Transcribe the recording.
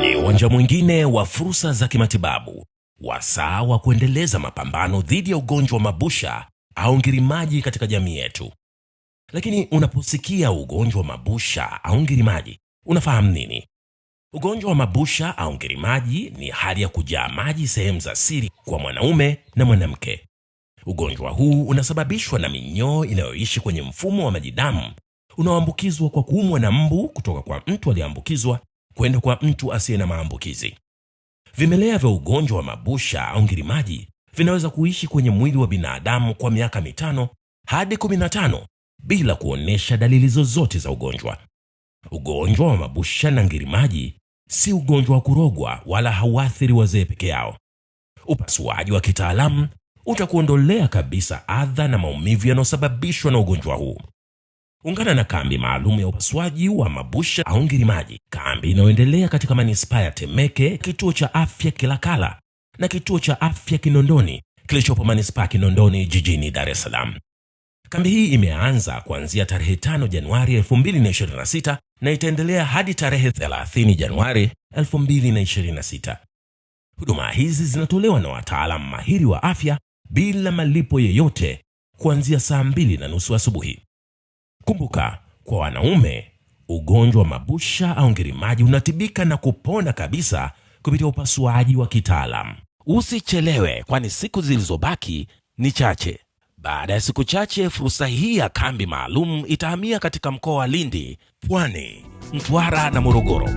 Ni uwanja mwingine wa fursa za kimatibabu, wasaa wa kuendeleza mapambano dhidi ya ugonjwa wa mabusha au ngirimaji katika jamii yetu. Lakini unaposikia ugonjwa wa mabusha au ngirimaji, unafahamu nini? Ugonjwa wa mabusha au ngirimaji ni hali ya kujaa maji sehemu za siri kwa mwanaume na mwanamke. Ugonjwa huu unasababishwa na minyoo inayoishi kwenye mfumo wa maji damu unaoambukizwa kwa kuumwa na mbu kutoka kwa mtu aliyeambukizwa kwenda kwa mtu asiye na maambukizi. Vimelea vya ugonjwa wa mabusha au ngirimaji vinaweza kuishi kwenye mwili wa binadamu kwa miaka 5 hadi 15 bila kuonyesha dalili zozote za ugonjwa. Ugonjwa wa mabusha na ngirimaji si ugonjwa wa kurogwa wala hauathiri wazee peke yao. Upasuaji wa kitaalamu utakuondolea kabisa adha na maumivu yanayosababishwa na ugonjwa huu. Ungana na kambi maalum ya upasuaji wa mabusha au ngirimaji, kambi inayoendelea katika manispaa ya Temeke, kituo cha afya Kilakala na kituo cha afya Kinondoni kilichopo manispaa ya Kinondoni jijini Dar es Salaam. Kambi hii imeanza kuanzia tarehe 5 Januari 2026 na itaendelea hadi tarehe 30 Januari 2026. Huduma hizi zinatolewa na wataalamu mahiri wa afya bila malipo yeyote kuanzia saa 2:30 asubuhi. Kumbuka, kwa wanaume ugonjwa wa mabusha au ngirimaji unatibika na kupona kabisa kupitia upasuaji wa kitaalamu. Usichelewe, kwani siku zilizobaki ni chache. Baada ya siku chache, fursa hii ya kambi maalum itahamia katika mkoa wa Lindi, Pwani, Mtwara na Morogoro.